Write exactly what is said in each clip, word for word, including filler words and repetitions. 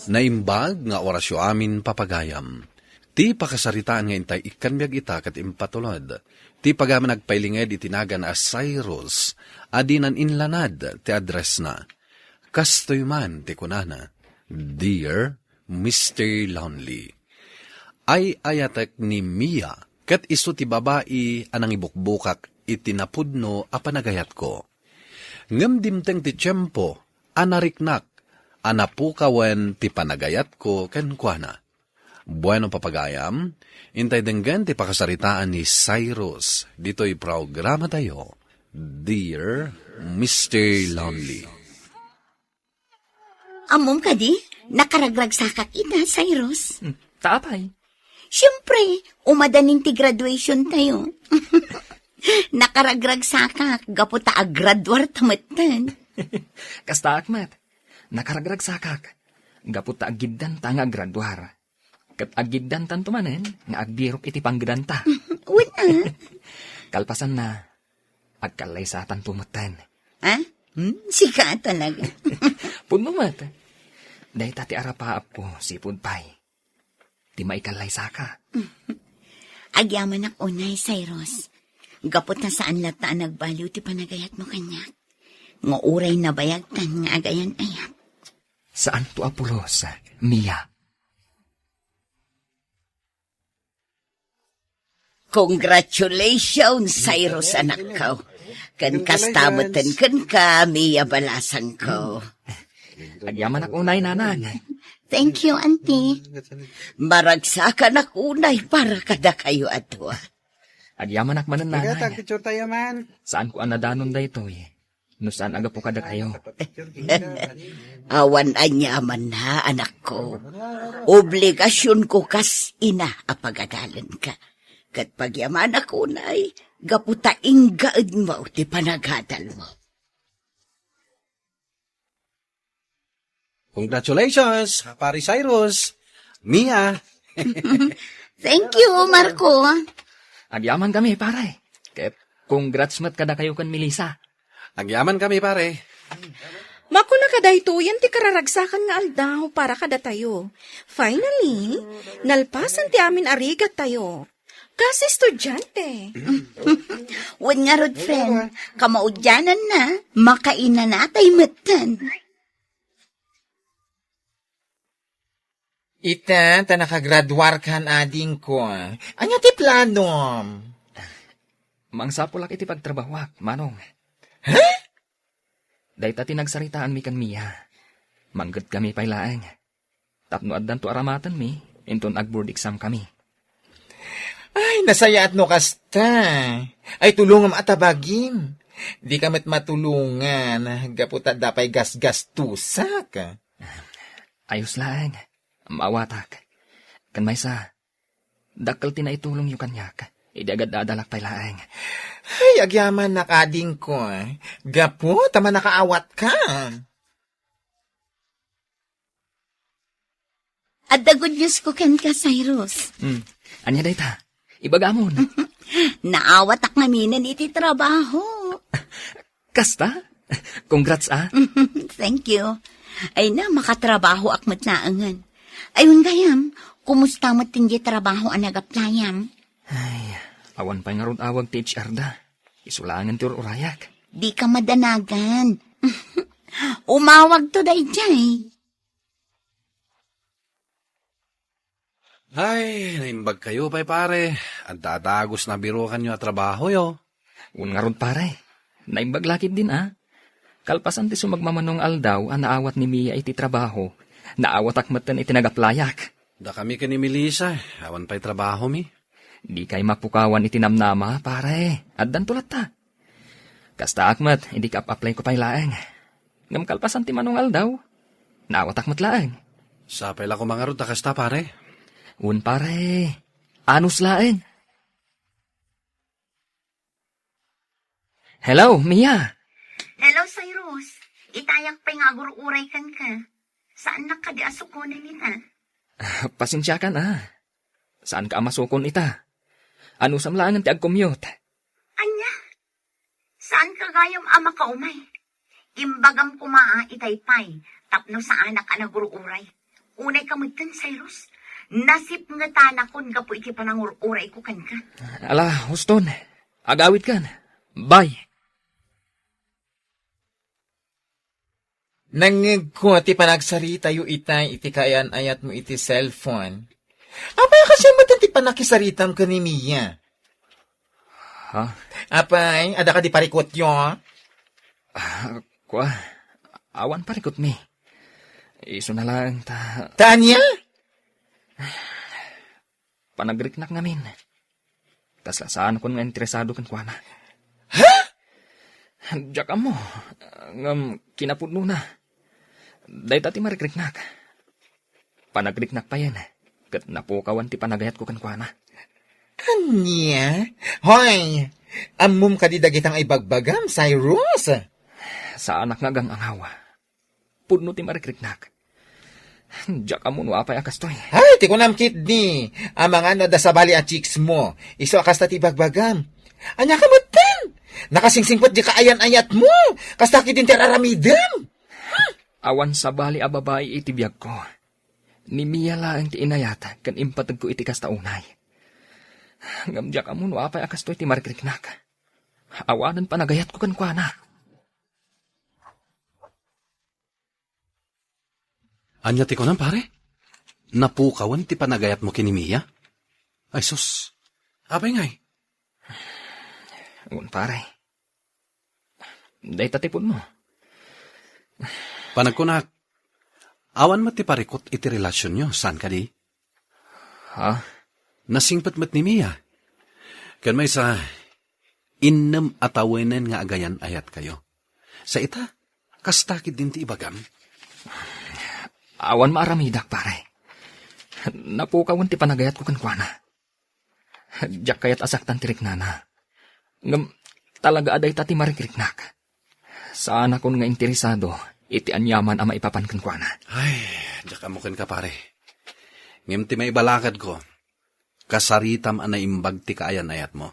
Naimbag nga orasyo amin, papagayam. Ti pakasaritaan nga intay ikkan biag ita ket impatulod ti pagayam a nagpailinged iti nagan a Cyrus a dinan inlanad ti addressna. Kastoy man ti kunana, "Dear Mister Lonely, ay-ayatek ni Mia ket isu ti babai a nangibukbukak iti napudno a panagayatko. Ngem dimteng ti tiempo a nariknak a napukawen ti panagayatko kenkuana." Bueno, papagayam, intay denggen ti pakasaritaan ni Cyrus ditoy programatayo, Dear Mister Lonely. Ammom kadi, nakaragragsakak ita, Cyrus. Hmm, ta apay? Siyempre, umadanin ti graduation tayo. Nakaragragsakak, gapu ta agraduar ta metten. Kastaak met, nakaragragsakak, gapu ta agiddanta nga agraduar. Ket agiddanta manen nga agbirok iti panggedanta. Wen a. Kalpasanna, agkallaysatanto metten. Ha? Hmm? Sika talaga. Pudno met. Dayta ti arapaapko, sipud pay. Ti maikallaysaka. Agyamanak unay, Cyrus. Gapu ta saan latta a nagbaliw ti panagayatmo kaniak. Nga uray nabayagtan nga agayan-ayat. Saanto a pulos, Mia. Congratulations, Cyrus, anakko. Ken kasta metten kenka, Mia, balasangko. Agyamanak unay, nanang. Thank you, auntie. Maragsakanak unay para kadakayo a dua. Agyamanak manen, nanang. Saanko a nadanon daytoy no saan a gapu kadakayo. Awan aniamanna, anakko. Obligasionko kas ina a pagadalenka. Ket pagyamanak unay, gapu ta inggaedmo ti panagadalmo. Congratulations, Pare Cyrus. Mia. Thank you, Marco. Agyaman kami, pare. Ket congrats met kadakayo ken Melissa. Agyaman kami, pare. Makuna kadaytoyen ti kararagsakan nga aldaw para kadatayo. Finally, nalpasan ti amin a rigattayo. Kas estudiante. Wen ngarud, friend, kamaudiananna, makainanatay metten. Ita, ta nakagraduarkan, adingko. Ania ti planom? Mangsapulak iti pagtrabahoak, Manong. Ha? Dayta ti nagsaritaanmi ken Mia. Manggetkami pay laeng. Tapno addanto aramatenmi, inton ag-board exam kami. Ay, nasayaat no kasta. Ay, tulongem a tabagim. Dika met matulongan, gapu ta adda pay gasgastusak. Ayos laeng. Maawatak. Ken maysa, dakkel ti naitulongyo kaniak. Idi agad-adalak pay laeng. Ay, agyamanak, adingko. Gapu ta mannakaawatka. Adda good news ko kenka, Cyrus. Hmm. Ania dayta? Ibagamon. Naawatak ngaminen iti trabaho. Kasta? Congrats, ah. Thank you. Ay na, makatrabahoak met laengen. Ay, wen gayam, kumusta met ti trabaho a nag-applyam? Ay, awan pay ngarud awag ti H R da. Isu laengen ti ur-urayak. Dika madanagan. Umawagto daydiay. Ay, naimbagkayo pay, pare. Adda a dagus nabirukanyo a trabahoyo. Wen ngarud, pare. Naimbag la ketdin, a. Kalpasan ti sumagmamano nga aldaw a naawat ni Mia iti trabaho, naawatak metten iti nag-applyak. Dakami ken ni Melissa, awan pay trabahomi. Dikay mapukawan iti namnama, pare. Addanto latta. Kastaak met, idi kaap-applyko pay laeng. Ngem kalpasan ti mano nga aldaw, naawatak met laeng. Sapay la koma ngarud ta kasta, pare. Wen, pare. Anus laeng. Hello, Mia. Hello, Cyrus. Itayak pay nga agur-uray kenka. Saannak kadi a sukonen ita? Pasensiakan, a. Saanka a masukon ita. Anusam laengen ti ag-commute. Ania? Saanka gayam a makaumay? Imbagam koma a itay pay tapno saanak a nagur-uray. Unay ka metten, Cyrus. Nasipngetanakon gapu iti panangur-urayko kenka. Ala, huston. Agawidkan. Bye. Nangngegko ti panagsaritayo itay iti kaayan-ayatmo iti cellphone. Apay a kasdiay met ti pannakisaritam ken ni Mia? Ha? Apay, adda kadi parikutyo? Ah, kua, awan parikutmi. Isuna laeng ta... Ta ania? Panagriknak ngamin. Kasla saanakon nga interesado kenkuana. Ha? Diak ammo. Ngem kinapudnona. Dayta ti marikriknak. Panagriknak payen, ket napukawan ti panagayatko kenkuana. Ania? Hoy, ammom kadi dagita nga ibagbagam, Cyrus? Saanak nga agang-angaw. Pudno ti marikriknak. Diak ammo no apay a kastoy. Ay, ti kunam ketdi, amangan no adda sabali a chicks mo. Isu a kasta ti ibagbagam. Ania ka metten? Nakasingsingpet di kaayan-ayatmo. Kasta ketdin ti ar-aramidem. Awan sabali a babai iti biagko. Ni Mia laeng ti inayat ken impategko iti kasta unay. Ngem diak ammo no apay a kastoy ti marikriknak. Awanen panagayatko kenkuana. Ania ti kunam, pare? Napukawan ti panagayatmo ken ni Mia? Ay, sus. Apay ngay? Wen, pare. Dayta ti pudno. Panagkunak, awan met ti parikut iti relasionyo, saan kadi? Ha? Nasingpet met ni Mia. Ken maysa, innem a tawenen nga agayan-ayatkayo. Sa ita, kasta ketdin ti ibagam? Awan maaramidak, pare. Napukawan ti panagayatko kenkuana. Diak kayat a saktan ti riknana. Ngem talaga a dayta ti marikriknak. Saanakon nga interesado iti aniaman a maipapan kenkuana. Ay, diak ammo kenka, pare. Ngem ti maibalakadko, kasaritam a naimbag ti kaayan-ayatmo.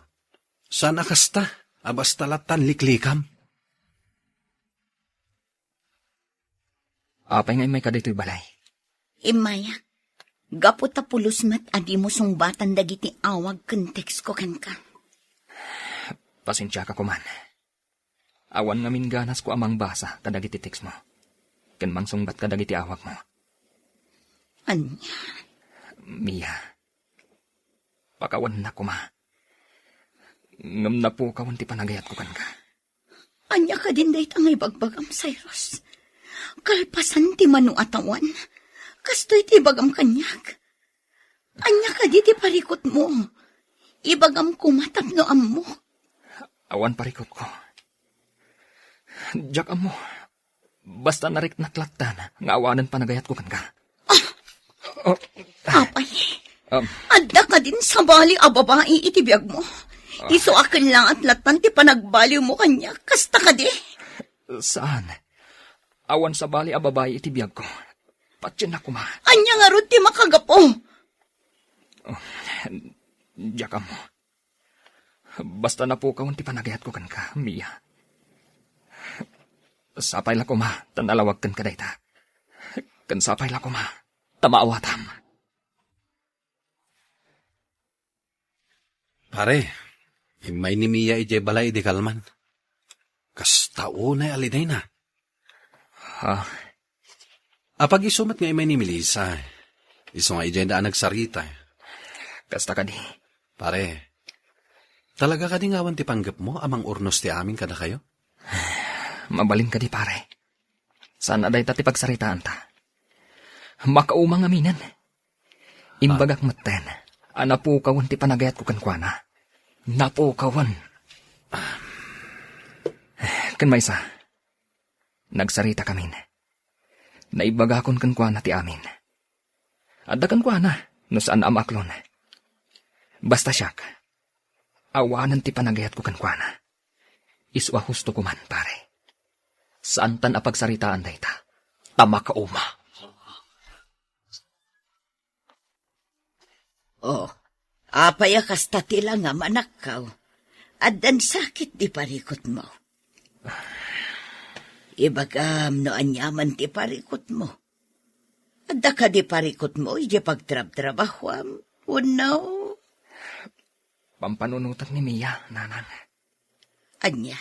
Saan a kasta a basta lattan liklikam. Apay nga immayka ditoy balay? Immayak. Gapu ta pulos met a dimo sungbatan dagiti awag ken teksko kenka. Pasensiaka koman. Awan ngamin ganasko a mangbasa kadagiti tekstmo ken mangsungbat kadagiti awagmo. Ania? Mia, pakawannak koma. Ngem napukawan ti panagayatko kenka. Ania kadin dayta nga ibagbagam, Cyrus? Kalpasan ti mano a tawan, kastoy ti ibagam kaniak. Ania kadi ti parikutmo? Ibagam koma tapno ammok. Awan parikutko. Diak ammo. Basta nariknak lattan nga awanen panagayatko kenka. Ah! Oh. Apay, Um, adda kadin sabali a babai iti biagmo? Isu a ken laat lattan ti panagbaliwmo kaniak, kasta kadi? Saan. Awan sabali a babai iti biagko. Patiennak koma. Ania ngarud ti makagapu? Oh, diak ammo. Basta napukawan ti panagayatko kenka, Mia. Sapay la koma ta nalawag kenka dayta. Ken sapay la koma ta maawatam. Pare, immay ni Mia idiay balay idi kalman. Kasta unay a lidayna. Ha? Apag-isu met nga immay ni Melissa. Isu nga idiay da a nagsarita. Kasta kadi. Pare, talaga kadi nga awan ti panggepmo a mangurnos ti amin kadakayo? Mabalin kadi, pare. Saan a dayta ti pagsaritaanta. Makauma ngaminen. Imbagak metten a napukawan ti panagayatko kenkuana. Napukawan. Ken maysa, nagsarita kamin. Naibagakon kenkuana ti amin. Adda kenkuana no saan a maaklon. Basta siak, awanen ti panagayatko kenkuana. Isu a husto koman, pare. Saantan a pagsaritaan dayta. Ta makauma. Oh, apay a kasta ti langam, anakko? Addan sakit ti parikutmo. Ibagam no aniaman ti parikutmo. Adda kadi parikutmo idiay pagtrabtrabahuam? Wenno? Pampanunotek ni Mia, nanang. Ania?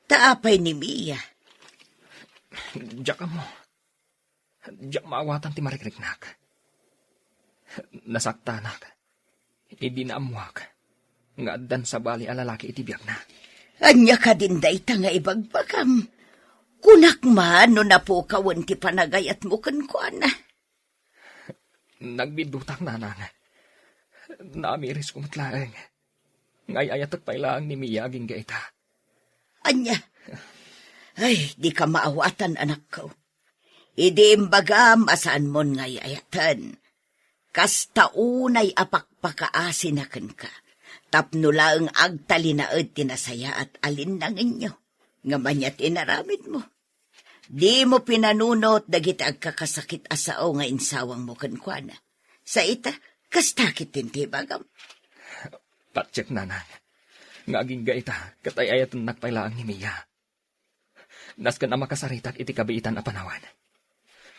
Ta apay ni Mia? Diak ammo. Diak maawatan ti marikriknak. Nasaktanak idi naammuak nga addan sabali a lalaki iti biagna. Ania kadin dayta nga ibagbagam? Kunak man no napukawen ti panagayatmo kenkuana. Nagbiddutak, nanang. Naamirisko met laeng. Nga ay-ayatek pay laeng ni Mia agingga ita. Ania? Ay, dika maawatan, anakko. Idi imbagam a saanmon nga ay-ayaten, kasta unay a pakpakaasina kenka, tapno laeng agtalinaed ti nasayaat a linnangenyo ngem ania ti inaramidmo? Dimo pinanunot dagiti agkakasakit a sao nga insawangmo kenkuana. Sa ita, kasta ketdin ti ibagam. Patiek, nanang, nga agingga ita ket ay-ayatennak pay laeng ni Mia. Nasken a makasaritak iti kabiitan a panawen.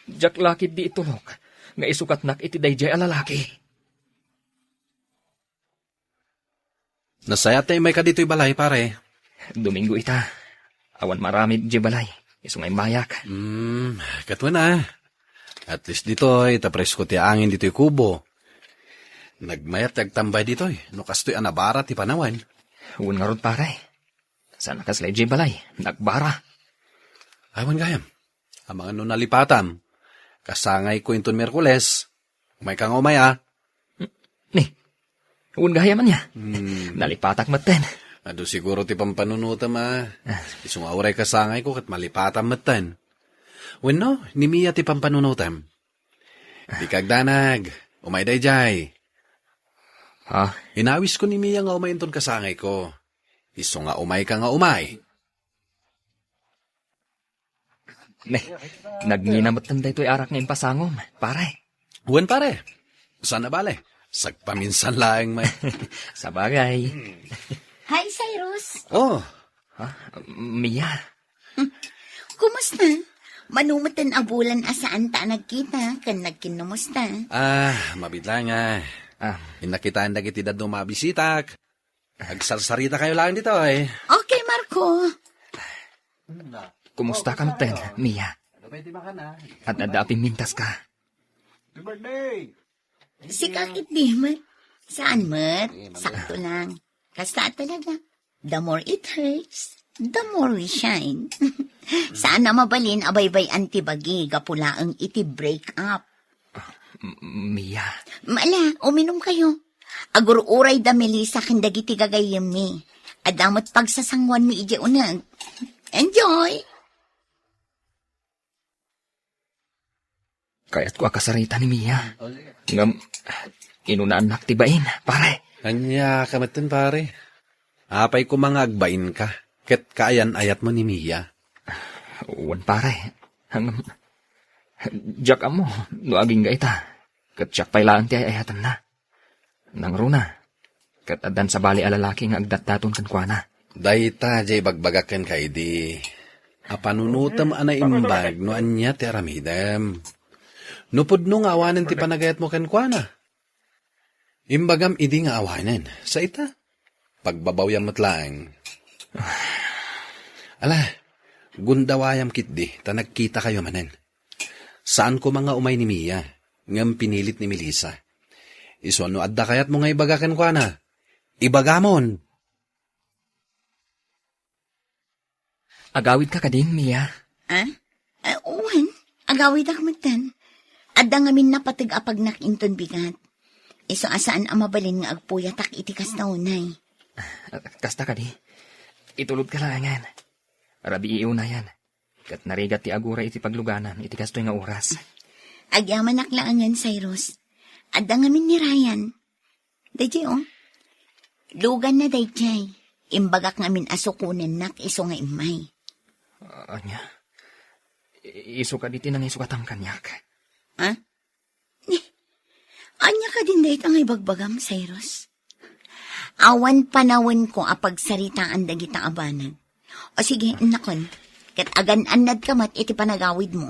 Diak la ketdi itulok nga isukatnak iti daydiay a lalaki. Nasayaat ta immayka ditoy balay, pare. Domingo ita. Awan maaramid idiay balay. Isu nga immayak. Hmm, ket wen a. At least ditoy, ta presko ti angin ditoy kubo. Nagmayat ti agtambay ditoy, no kastoy a nabara ti panawen. Wen ngarud, pare. Saan a kasla idiay balay, nagbara. Awan gayam. Amangan no nalipatam. Kasangayko inton Miyerkules. Umayka nga umay, a. Ni, wen gayam ania? Hmm. Nalipatak metten. Adu siguro ti pampanunotam, a. Ah. Isu nga uray kasangayko ket malipatam metten. Wenno, ni Mia ti pampanunotam. Dika agdanag. Umay daydiay. Ha? Inawisko ni Mia nga umay inton kasangayko. Isu nga umayka nga umay. Ne, nagngina metten daytoy arak nga impasangom, pare. Wen, pare. Saan a bale. Sagpaminsan laeng met. Sabagay. Hi, Cyrus. Oh. Ha? Mia? Kumusta? Mano metten a bulan a saanta a nagkita ken nagkinnumusta. Ah, mabiit laeng a. Ah. Innakitaan dagiti dadduma a bisitak. Agsarsarita kayo laeng ditoy. Okay, Marco. Kumusta ka metten, Mia? At adda a pimmintas ka? Sika ketdi met. Saan met? Sakto lang. Kasta talaga. The more it hurts, the more we shine. Saan a mabalin a baybay-an ti bagi gapu laeng iti break up. M-, Mia. Ala, uminum kayo. Agur-uray da Melissa ken dagiti gagayyemmi. Adda met pagsasanguanmi idiay uneg. Enjoy! Kayatko a kasarita ni Mia. Ngem, inunaannak ti bain, pare. Ania ka metten, pare? Apay koma nga agbainka, ket kaayan-ayatmo ni Mia? Wen, pare. Ngem, diak ammo no agingga ita, ket siak pay laeng ti ay-ayatenna. Nangruna, ket addan sabali a lalaki nga agdatdaton kenkuana. Dayta diay ibagbagak kenka idi a panunotem a naimbag no ania ti aramidem. No pudno nga awanen ti panagayatmo kenkuana, imbagam idi nga awanen. Sa ita, pagbabawyam met laeng. Ala, gundawayam ketdi ta nagkitakayo manen. Saan koma nga umay ni Mia, ngem pinilit ni Melissa. Isu no adda kayatmo nga ibaga kenkuana, ibagamon. Agawidka kadin, Mia? Ah? Ah, wen, agawidak metten. Adda ngamin napateg a pagnak inton bigat. Isu a saan a mabalin nga agpuyatak iti kasta unay. Kasta kadi? Itulodka laengen. Rabii unayen. Ket narigat ti aguray iti pagluganan iti kastoy nga oras. Agyamanak laengen, Cyrus. Adda ngamin ni Ryan. Daydiay, o. Luganna daydiay. Imbagak ngamin a sukonennak isu nga immay. Ania? I-, isu kadi ti nangisukatam kaniak? Ha? Ni, ania kadin dayta nga ibagbagam, Cyrus? Awan panawenko a pagsaritaan dagita a banag. O sige, innakon. Ket agan-annadka met iti panagawidmo.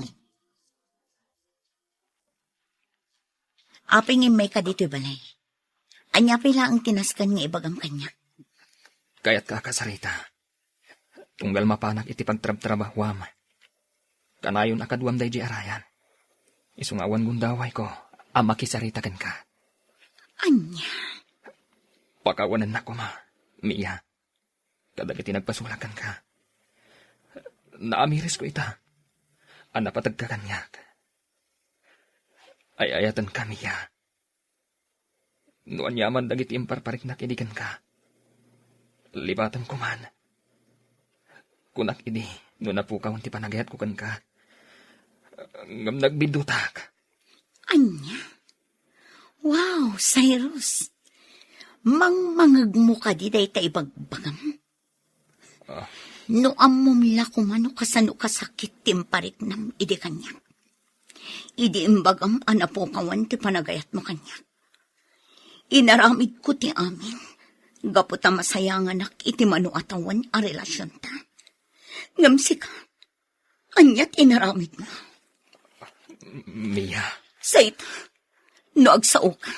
Apay nga immayka ditoy balay? Ania pay laeng ti nasken nga ibagam kaniak? Kayatka a kasarita. Tunggal mapanak iti pagtrabtrabahuam, kanayon a kaduam daydi arayan. Isu nga awan gundawayko a makisarita kenka. Ania? Pakawanennak koma, Mia, kadagiti nagpasulak kenka. Naamirisko ita a napategka kaniak. Ay-ayatenka, Mia. No aniaman dagiti imparpariknak idi kenka, libatenko man. Kunak idi no napukawan ti panagayatko kenka. Ngem nagbiddutak. Ania? Wow, Cyrus! Mangmangegmo kadi dayta ibagbagam? Ah. No ammom la koma no kasano kasakit ti impariknam idi kaniak. Idi imbagam a napukawan ti panagayatmo kaniak. Inaramidko ti amin, gapu ta masayanganak iti mano a tawen a relasionta. Ngem sika, ania ti inaramidmo? Mia. Sayta, no agsaoka,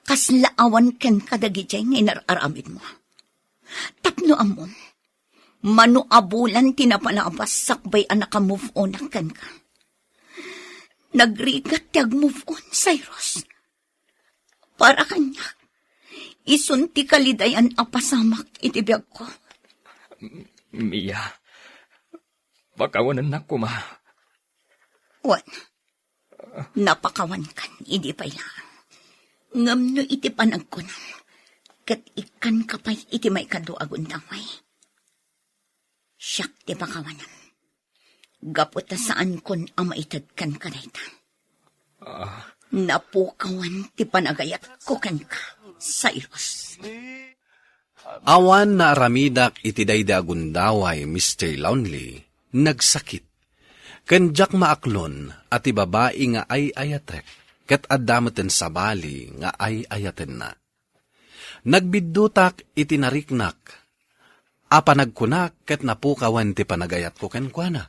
kasla awan kenka dagidiay nga inar-aramidmo. Tapno ammom, mano a bulan ti napalabas sakbay a naka-move on kenka. Nagrigat ti ag-move on, Cyrus. Para kaniak, isun ti kalidayan a pasamak iti biagko. Mia, pakawanennak koma. Wen, napakawankan idi pay laeng. Ngem no iti panagkunam, ket ikkanka pay iti maikadua a gundaway. Siak ti pakawanam. Gapu ta saankon a maited kenka dayta. Ah. Napukawan ti panagayatko kenka, Cyrus. Awan naaramidak iti daydi a gundaway, Mister Lonely. Nagsakit. Ken diak maaklon a ti babai nga ay-ayatek, ket adda meten sabali nga ay-ayatenna. Nagbiddutak iti nariknak a panagkunak ket napukawan ti panagayatko kenkuana.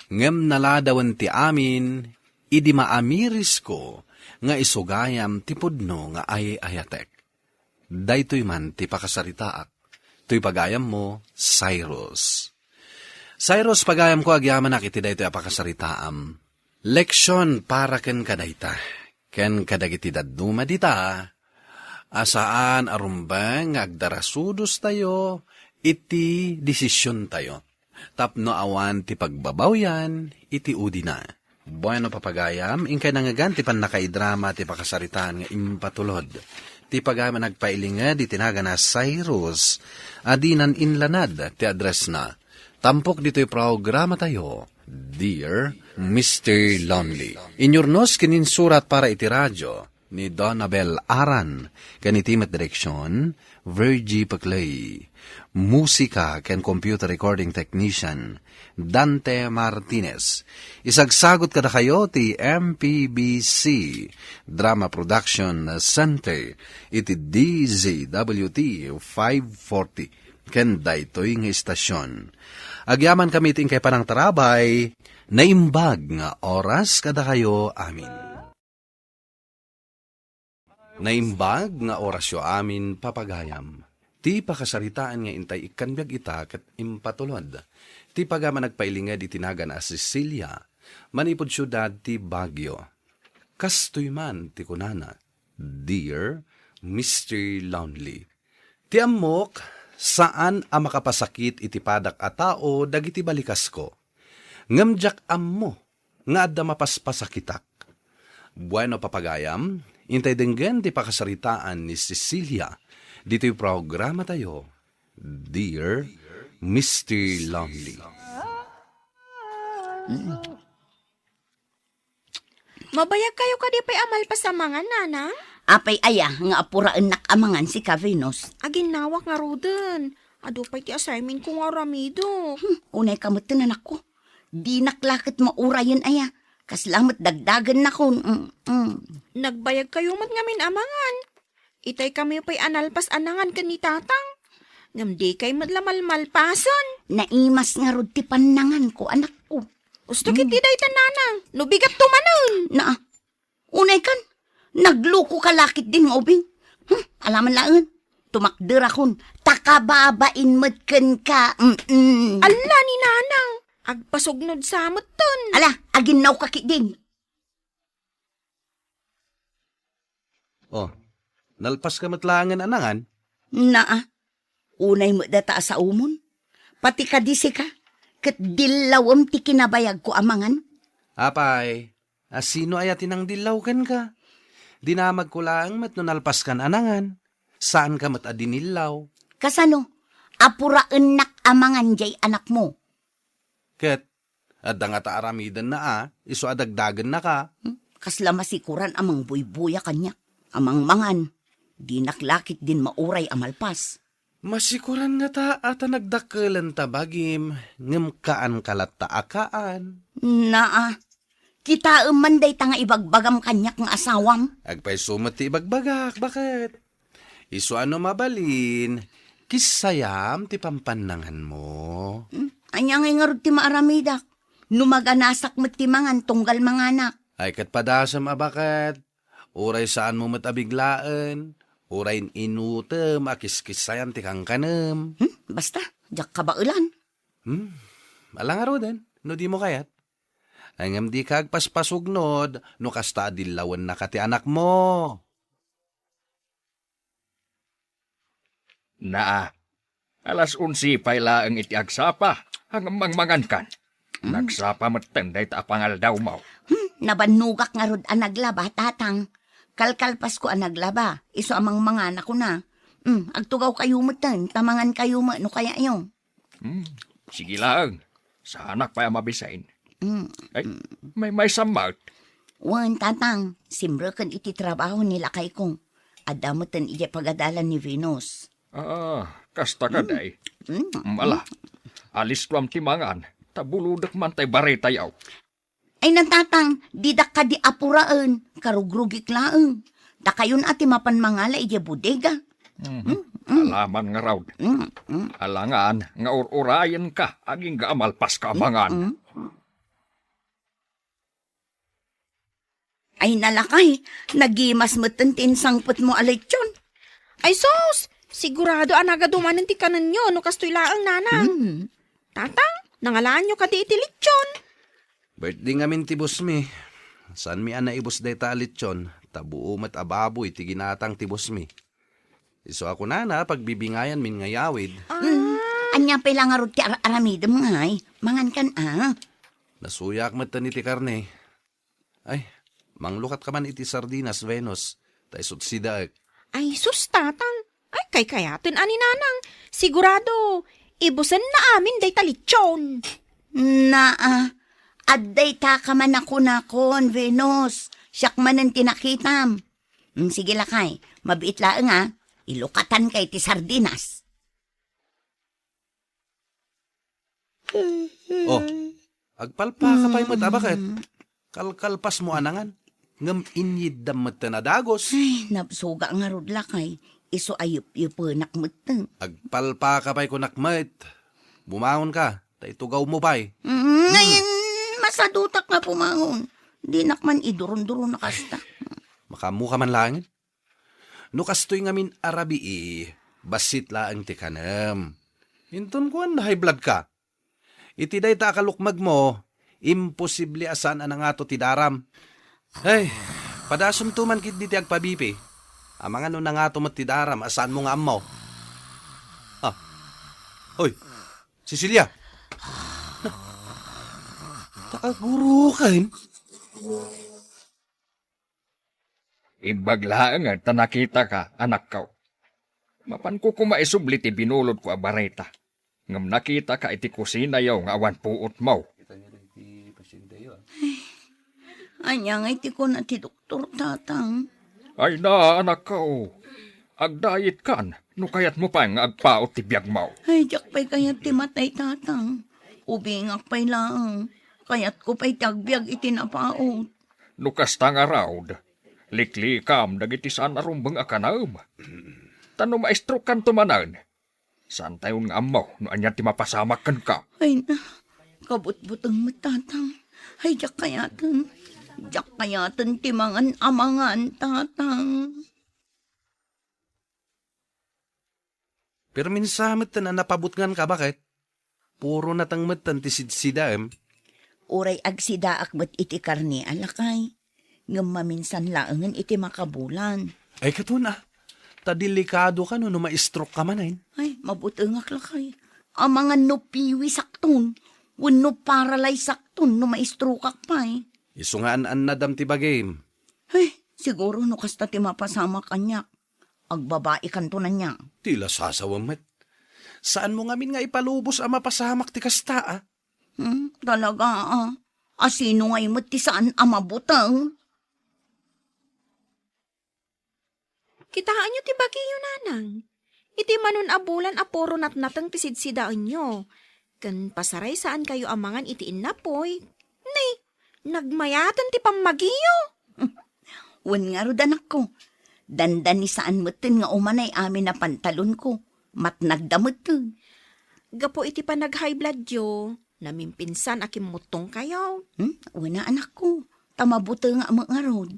Ngem naladawen ti amin idi maamirisko nga isu gayam ti pudno nga ay-ayatek. Daytoy man ti pakasaritaak. Toy pagayammo, Cyrus. Cyrus, pagayamko, agyamanak iti daytoy a pakasaritaam. Leksion para kenka dayta, ken kadagiti dadduma dita, a saan a rumbeng nga agdarasudostayo iti desisiontayo, tapno awan ti pagbabawian iti udina. Bueno, papagayam, inkay nangngegan ti pannakaidrama ti pakasaritaan nga impatulod. Ti pagayam a nagpailinged iti nagana Cyrus a dinan inlanad ti addressna. Tampok ditoy programatayo, Dear Mister Lonely. Inyurnos ken insurat para iti radio ni Donabel Aran, ken iti met direksion, Virgie Peclay. Musika ken computer recording technician, Dante Martinez. Isagsagut kadakayo ti M P B C Drama Production Center iti D Z W T five forty. Ken daytoy nga istasion. Agyamankami iti inkay panangtarabay, naimbag nga oras kadakayo amin. Naimbag nga orasyo amin, papagayam. Ti pakasaritaan nga intay ikkan biag ita ket impatulod. Ti pagayam a nagpailinged iti nagan a Cecilia, manipud siudad ti Baguio. Kastoy man ti kunana, Dear Mister Lonely, ti ammok, saan a makapasakit iti padak a tao dagiti balikasko. Ngem diak ammo nga adda mapaspasakitak. Bueno, papagayam, intay denggen ti pakasaritaan ni Cecilia ditoy programatayo, Dear Mister Lonely. Mabayag kayo kadi pay a malpas a mangan, nanang? Apay aya nga apuraennak a mangan sika, Venus? Aginnawak ngaruden. Adu pay ti assignment ko nga aramidek. Hmm, unay ka met, anakko. Dinak la ket maurayen aya. Kasla met dagdagennakon. Mm, mm. Nagbayag kayo met ngamin a mangan. Itay kami pay a nalpas a nangan ken ni Tatang. Ngem di kay met la malmalpasen. Naimas ngarud ti pannanganko, anakko. Usto ket di dayta, nanang, no bigatto manen. Naa, unay kan, Agluko ka lakit din nga ubing. Hmm, alaman laeng. Tumakderakon. Ta kababain met kenka. Mm-mm. Alla ni Nanang, agpasugnod sa metten. Ala, aginnaw ka ketdin. Oh, nalpas ka met laengen a nangan? Naa, unay met data a saomon. Pati kadi sika, ket dillawem ti kinabayagko a mangan. Apay, a sino aya ti nangdillaw kenka? Dinamagko laeng met no nalpaskan a nangan. Saanka met a dinillaw. Kasano? Apuraennak a mangan jay anakmo. Ket adda ngata aramidenna a, isu a dagdagennaka. Hmm? Kasla masikoran a mangbuybuya kaniak, a mangmangan. Dinak lakit din mauray a malpas. Masikoran ngata a ta nagdakkelenta bagim, ngem kaanka latta a kaan. Naa, kitaem man dayta nga ibagbagam kaniak nga asawam. Agpayso met ti ibagbagak, baket. Isu a no mabalin, kissayam ti pampannanganmo. Hmm? Ania ngay ngarud ti maaramidak? No maganasak met ti mangan tunggal manganak. Ay, ket padasem a baket. Uray saanmo met a biglaen, uray inutem a kiskissayan ti kankanem. Hmm? Basta, diak kabaelan. Hmm? Ala ngaruden, no dimo kayat. Ay, ngem dika agpaspasugnod no kasta a dillawennaka ti anakmo. Naa, alas onse pay laeng iti agsapa, ngem mangmangankan. Mm. Nagsapa metten dayta a pangaldawmo. Hmm, nabannogak ngarud a naglaba, tatang. Kalkalpasko a naglaba, isu a mangmangan a kuna. Hmm, agtugawkayo metten, ta mangankayo met no kayayo. Hmm, sige laeng. Saanak pay a mabisin. Mm. Ay, mm. Maymaysa met. Wen, tatang, simreken iti trabaho ni lakayko. Adda metten idiay pagadalan ni Venus. Ah, kasta kadi. Mm. Mm, ala, alisko am ti mangan, ta bulodek man tay baretayo. Ay, natatang, didak kadi apuraen, karugrugik laeng. Dakayon a ti mapan mangala idiay bodega. Mhm. Mm, mm. Alaman ngarud. Mm, mm. Alangan nga ur-urayenka, agingga a malpaska a mangan. Mm, mm. Ay, nalakay, nagimas metten ti insangpetmo a lechon. Ay, sus! Sigurado a nagadu manen ti kanenyo no kastoy laeng, nanang. Mm. Tatang, nangalaanyo kadi iti lechon? Birthday ngamin ti boss mi. Saanmi a naibus dayta a lechon, ta buo met a baboy ti ginatang ti boss mi. Isu a kunana, pagbibingayanmin nga yawid. Ah. Mm. Ania pay la ngarud ti ar-, aramidem ngay? Mangankan a. Nasuyak metten iti karne. Ay, manglukatkaman iti sardinas, Venus, ta isut sidaek. Ay, sus, tatang. Ay, kaykayaten a ni nanang. Sigurado, ibusenna amin dayta lechon. Naa, adda itaka man a kunakon, Venus. Siak manen ti nakitam. Mm, sige, lakay. Mabiit laeng, a. Ilukatanka iti sardinas. Oh, agpalpaka pay met a baket. Kalkalpasmo a nangan, ngem inyiddam metten a dagus. Ay, nabsuga ngarud, lakay. Isu a yupyupenak metten. Agpalpaka pay kunak met. Bumangonka, ta itugawmo pay. Mm, hmm. Ay, masadutak nga bumangon. Dinak man idurunduro na kasta. Makaammoka man laengen. No kastoy ngamin a rabii, bassit laeng ti kanem. Inton kuan, na-high blood ka. Iti dayta a kalukmegmo, imposible a saan a nangato ti daram. Ay, padasumto man ketdi ti agpa-B P. Amangan no nangato met ti daram a saanmo nga ammo. Ah. Hoy, Cecilia! Na, ta aguruken? Imbag laeng ta nakitaka, anakko. Mapanko koma isubli ti binulodko a bareta. Ngem nakitaka iti kusinayo nga awan puotmo. Ania ngay ti kuna ti doktor, tatang? Ay na, anakko. Agdayetkan, no kayatmo pay nga agpaut ti biagmo. Ay, diak pay kayat ti matay, tatang. Ubingak pay laeng. Kayatko pay ti agbiag iti napaut. No kasta ngarud, liklikam dagiti saan a rumbeng a kanem. Ta no maistrokanto manen, saantayon nga ammo no ania ti mapasamak kenka. Ay na, kabutbuteng met, tatang. Ay, diak kayaten. Diak kayaten ti mangan a mangan, Tatang. Permensa metten a napabutnganka, baket? Puro nateng metten ti sidsidaem. Uray agsidaak met iti karne a lakay, ngem maminsan laengen iti makabulan. Ay, katon a. Ta delikadoka no, no ma-stroke ka manen. Ay, mabutengak lakay. Amangan no piwisakton, wenno paralyseakton no ma-strokeak pay. Isu nga an-annadam ti bagim. Ay, siguro no kasta ti mapasamak kaniak, agbabaikanto ania. Ti lasasawem met. Saanmo ngamin nga ipalubos a mapasamak ti kasta, a? Hmm, talaga, a. Asino ngay met ti saan a mabuteng? Kitaenyo ti bagiyo, nanang. Iti manon a bulan a puro natnateng ti sidsidaenyo. Ken pasaray saankayo a mangan iti innapoy. Nay, nagmayaten ti pammagiyo. Wen ngarud, anakko, dandani saan metten nga umanay amin a pantalonko. Matnagda metten. Gapu iti panag-high bloodyo, namimpinsan a kimmuttongkayo. Hmm? Wen a, anakko, ta mabutengak met ngarud.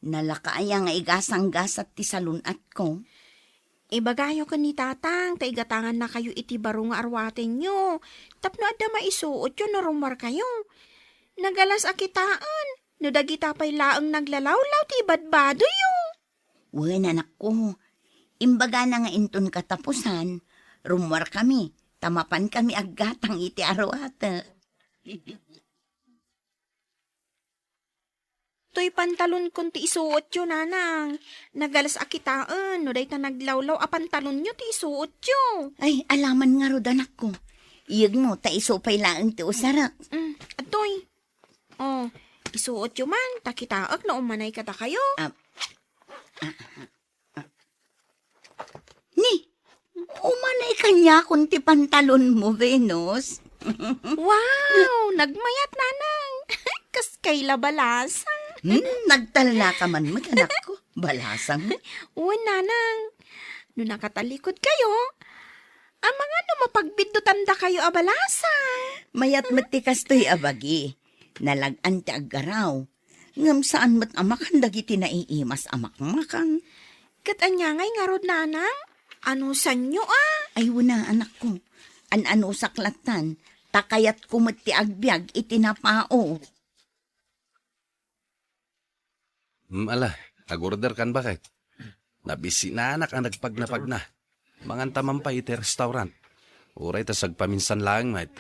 Nalaka aya nga igasanggasat ti salun-atko? Ibagayo ken ni Tatang ta igatangannakayo iti baro nga aruatenyo tapno adda maisuotyo no rummuarkayo. Nagalas a kitaen no dagita pay laeng naglalawlaw ti ibadbadoyo. Wen, anakko, imbagana nga inton katapusan, rummuarkami ta mapankami aggatang iti aruatek. Toy pantalonkon ti isuotyo, nanang. Nagalas a kitaen no dayta naglawlaw a pantalonyo ti isuotyo. Ay, alaman ngarud, anakko. Iyegmo ta isu pay laeng ti usarek. Mm, atoy. Oh, isuotyo man, ta kitaek no umanay kadakayo. Ah, ah, ah. Ni, umanay kaniakon ti pantalonmo, Venus. Wow! Nagmayat, nanang. Kas kay la balasang. Hmm, nagtallaka man met, anakko. Balasang. Wen, nanang. No nakatalikod kayo, amangan no mapagbiddutan dakayo a balasang. Mayat met ti kastoy a bagi. Nalag-an ti aggaraw. Ngem saan met a makan dagiti naiimas a makmakan. Ket ania ngay ngarud, nanang? Anusanyo a? Ay, wen a, anakko. An-anusak lattan, ta kayatko met ti agbiag iti napao. Hmm, ala, agorder kan baket. Nabisinanak a nagpagnapagna. Manganta man pay iti restaurant. Uray ta sagpaminsan laeng met.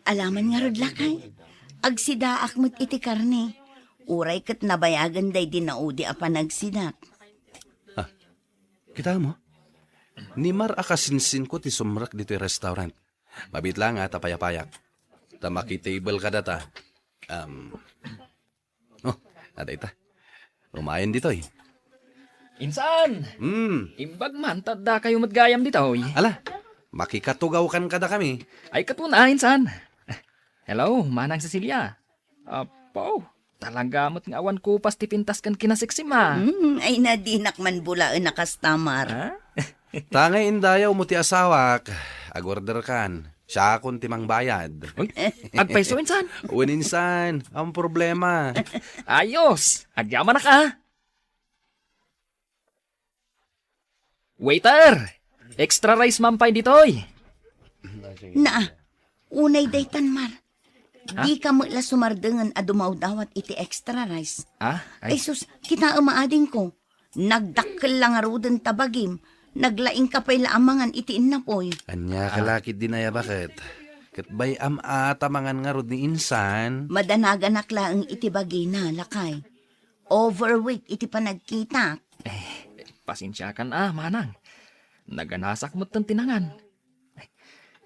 Alaman ngarud lakay. Agsidaak met iti karne. Uray ket nabayagen daydi naudi a panagsidak. Ah, kitaem? Ni Mar a kasinsinko ti sumrek ditoy restaurant. Mabiit laeng a ta payapayak. Ta makitable kadata. Um, Oh, adda ita. Umayen ditoy. Insan! Hmm. Imbag man, ta addakayo met gayam ditoy. Ala, makikatugawkan kadakami. Ay, ket wen a, insan. Hello, Manang Cecilia. Apo, talaga met nga awan kupas ti pintas ken kinaseksima. Hmm, ay, nadinak man bulaen a kastamar. Ha? Ta ngay indayawmo ti asawak, agorder kan. Siakon ti mangbayad. Uy, agpayso, insan? Wen, insan, ang problema. Ayos! Agyamanak a. Waiter! Extra rice man pay ditoy. Naa, unay daytan, Mar. Ha? Dika met la sumardengen a dumawdawat iti extra rice. Ah, ay. Ay sus, kitaem a, adingko. Nagdakkel la ngaruden ta bagim, naglaingka pay la a mangan iti innapoy. Ania ka la ketdi, aya baket? Ket bay-am a ta mangan ngarud ni insan. Madanaganak laeng iti bagina, lakay. Overweight iti panagkitak. Eh, pasensiakan a, manang. Naganasak metten ti nangan.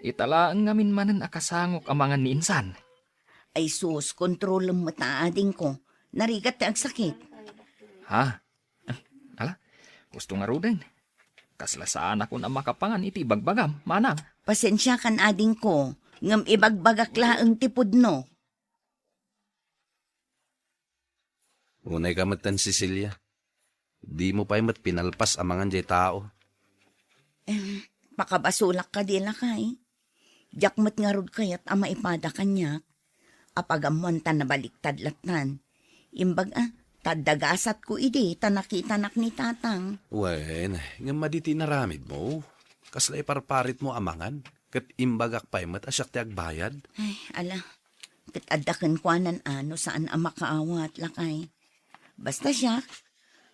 Ita laeng ngamin manen a kasangok a mangan ni insan. Ay sus, kontrolem met a, adingko. Narigat ti agsakit. Ha? Ala, gusto ngaruden. Kasla saanakon a makapangan iti ibagbagam, manang. Pasensiakan, adingko, ngem ibagbagak laeng ti pudno. Unay ka metten, Cecilia. Dimo pay met pinalpas a mangan jay tao. Em, pakabasolak kadi, lakay. Diak met ngarud kayat a maipada kaniak. Apagammoan ta nabaliktad lattan. Imbag a, ta adda gasatko idi ta nakitanak ni Tatang. Wen, ngem madi ti inaramidmo? Kasla iparparitmo a mangan, ket imbagak pay met a siak ti agbayad? Ay, ala, ket adda kenkuanan a no saan a makaawat, lakay. Basta siak,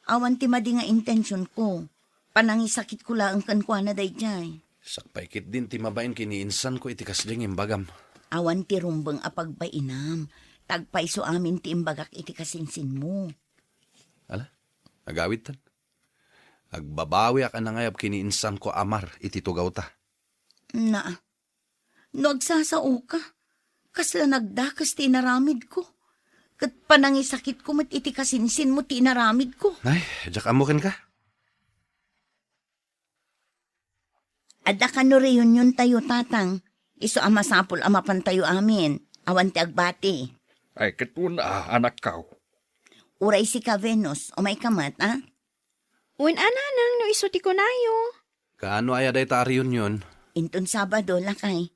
awan ti madi nga intensionko. Panangisakitko laeng kenkuana daydiay. Siak pay ketdin ti mabain ken ni insanko iti kasdiay nga imbagam. Awan ti rumbeng a pagbainam. Ta agpayso amin ti imbagak iti kasinsinmo. Ala, agawidtan. Agbabawiak a nangayab ken ni insanko a Mar iti tugawta. Naa. No agsasaoka, kasla nagdakes ti inaramidko. Ket panangisakitko met iti kasinsinmo ti inaramidko. Ay, diak ammo kenka. Adda kano reuniontayo, Tatang. Isu a masapul a mapantayo amin. Awan ti agbati. Ay, ket wen a, anakko. Uray sika, Venus, umayka met, a? Wen a, Nanang, no isu ti kunayo. Kaano aya dayta a reunion? Inton Sabado, lakay.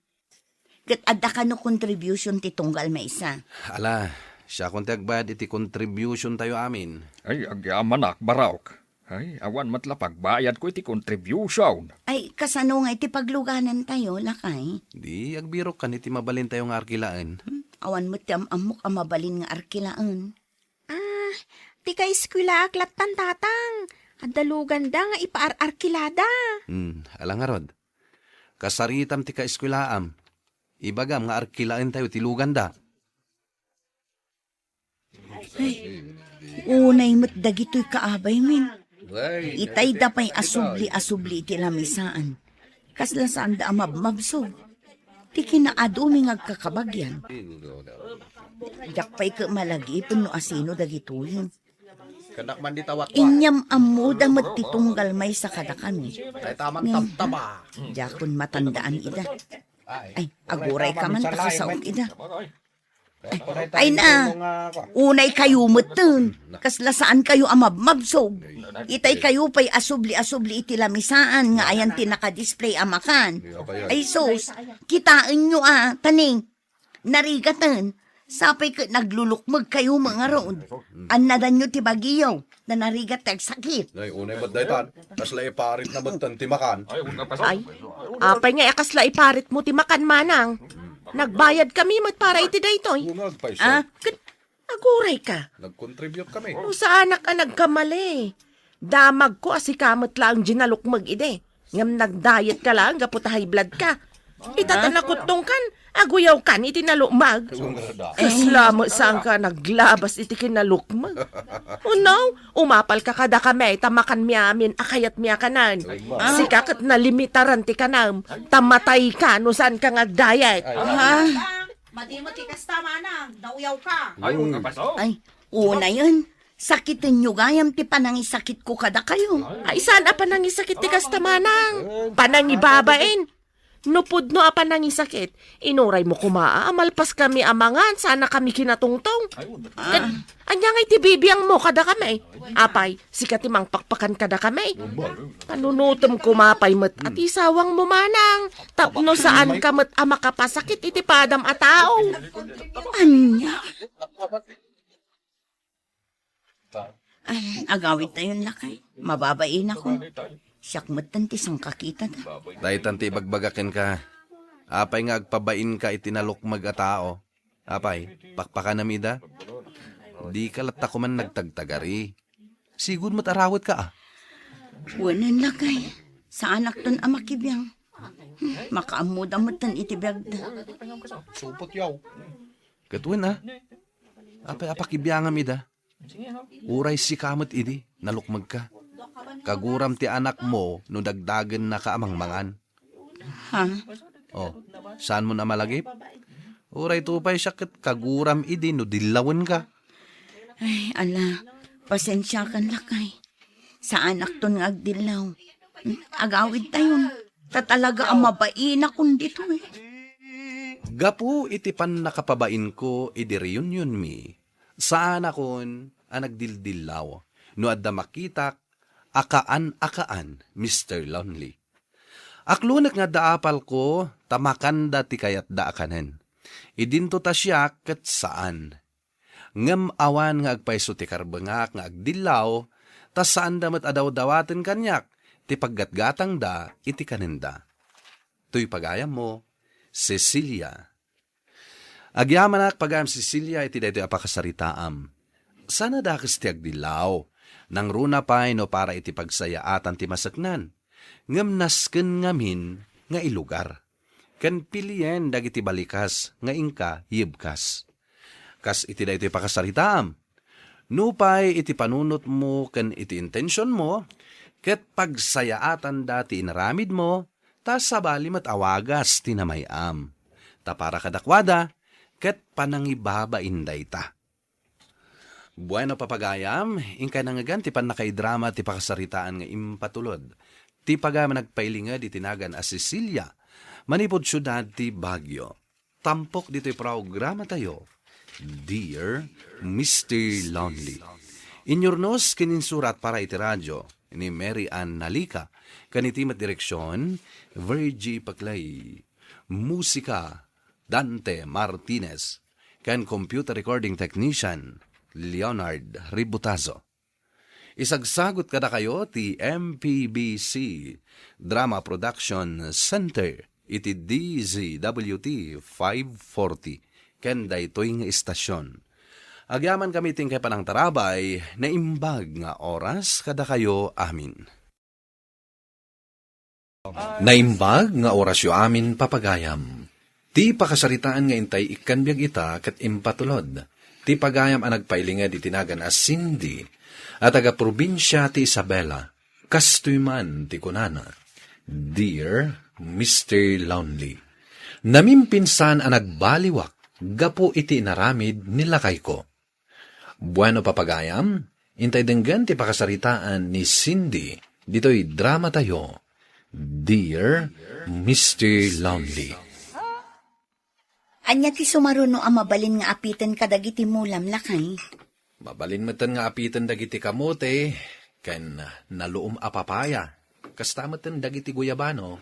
Ket adda kano contribution ti tunggal maysa. Ala, siakon ti agbayad iti contributiontayo amin. Ay, agyamanak, Barok. Ay, awan met la pagbayadko iti contribution. Ay, kasano nga iti pagluganantayo, lakay? Di, agbirokkan iti mabalintayo nga arkilaen. Hmm, awan met ti am-ammok a mabalin nga arkilaen. Ah, ti kaeskuelaak lattan, Tatang. Adda luganda nga ipaar-arkilada. Hmm, ala ngarud. Kasaritam ti kaeskuelaam. Ibagam nga arkilaentayo ti luganda. Ay, unay met dagitoy kaabaymin. Itayda pay a subli a subli iti lamisaan. Kasla saanda a mabmabsog. Ti kinaadumi nga agkakabagyan. Diak pay ket malagipen no asino dagitoyen. Kanak man di tawat. Inyam-ammoda met ti tunggal maysa kadakami. Ay, taman. Ngem, tabtaba. Diakon matandaan ida. Ay, aguray ka man, ta kasaok ida. Ay, ay na, unay kayo metten. Kasla saan kayo a mabmabsog. Itay kayo pay a subli-asubli iti lamisaan nga ayan ti nakadisplay a makan. Ay sus, kitaenyo a, tani, narigaten. Sapay ket naglulukmeg kayo met ngarud. Annadanyo ti bagiyo. Nanarigat ti agsakit. Ay, unay met daytan. Kasla iparit na met ti makan. Ay, apay nga a kasla iparit mo ti makan, manang? Nagbayad kami met para iti daytoy. Una, agpayso. Ah, ket aguray ka. Nag-contribute kami. No, saanak a nagkamali. Damagko a sika met laeng di nalukmeg idi. Ngem nag-diet ka laeng gapu ta high blood ka. Ita ta nakuttongkan, aguyawkan iti nalukmeg. Kasla met saanka naglabas iti kinalukmeg. Unaw, umapalka kadakami ta makanmi amin a kayatmi a kanen. Sika ket nalimitaran ti kanam, ta matayka no saanka nga agdiet. Ha? Madi met ti kasta, manang, nauyawka. Ay, unayen, sakitenyo gayam ti panangisakitko kadakayo. Ay, saan a panangisakit ti kasta, manang? Panangibabain. No pudno a panangisakit, inuray mo koma a malpas kami a mangan, sana kami kinatungtong. Ket, ania ngay ti bibiang mo kadakami? Apay, sika ti mangpakpakan kadakami. Panunotem koma pay met a ti sawang mo, manang, tapno saan ka met a makapasakit iti padam a tao. Ania? Ay, agawid tayon, lakay. Mababain ako. Siak metten ti sangkakita da. Daytan ti ibagbaga kenka. Apay nga agpabainka iti nalukmeg a tao? Apay, pakpakanam ida? Dika latta koman nagtagtagari. Sigud met arawetka, a? Wen, lakay. Saanakton a makibiang. Makaammoda metten iti biagda. Supot yaw. Ket wen, a? Apay a pakibiangam ida? Uray sika met idi, nalukmegka. Kaguram ti anakmo no dagdagennaka a mangmangan. Ha? O, saanmon a malagip? Uray to pay siak ket kaguram idi no dillawenka. Ay, ala, pasensiakan, lakay. Saanakton nga agdillaw. Agawid tayon. Ta talaga a mabainakon ditoy. Gapu iti pannakapabainko idi reunionmi, saanakon a nagdildillaw no adda makitak a kaan-akaan, Mister Lonely. Aklonek nga adda apalko ta makanda ti kayatda a kanen. Idinto ta siak ket saan. ngem awan nga agpayso ti karbengak nga agdillaw, ta saanda met a dawdawaten kaniak ti paggatgatangda iti kanenda. Toy pagayammo, Cecilia. Agyamanak, pagayam Cecilia, iti daytoy a pakasaritaam. Saan a dakes ti agdillaw. Nangruna pay no para iti pagsayaatan ti maseknan, ngem nasken ngamin nga ilugar ken pilien dagiti balikas nga inka yebkas. Kas iti daytoy pakasaritaam, nupay iti panunotmo ken iti intensionmo, ket pagsayaatanda ti inaramidmo, ta sabali met a wagas ti namay-am. Ta para kadakuada, ket panangibabain dayta. Bueno, papagayam, inkay nangngegan ti pannakaidrama ti pakasaritaan nga impatulod ti pagayam a nagpailinged iti nagan a Cecilia, manipud siudad ti Baguio. Tampok ditoy programatayo, Dear Mister Lonely. Inyurnos ken insurat para iti radio ni Mary Ann Nalica, ken iti met direksion, Virgie Paclay. Musika, Dante Martinez, ken computer recording technician, Leonard Ributazo. Isagsagut kadakayo ti M P B C Drama Production Center iti D Z W T five forty ken daytoy nga istasion. Agyamankami ti inkay panangtarabay, naimbag nga oras kadakayo amin. Naimbag nga orasyo amin, papagayam. Ti pakasaritaan nga intay ikkan biag ita ket impatulod ti pagayam a nagpailinged iti nagan a Cindy a taga-probinsia ti Isabela. Kastoy man ti kunana, Dear Mister Lonely, namimpinsan a nagbaliwak gapu iti inaramid ni lakayko. Bueno, papagayam, intay denggen ti pakasaritaan ni Cindy ditoy dramatayo, Dear Mister Lonely. Ania ti sumaruno a mabalin nga apiten kadagiti mulam, lakay? Mabalin metten nga apiten dagiti kamote ken naluom a papaya. Kasta metten dagiti guyabano.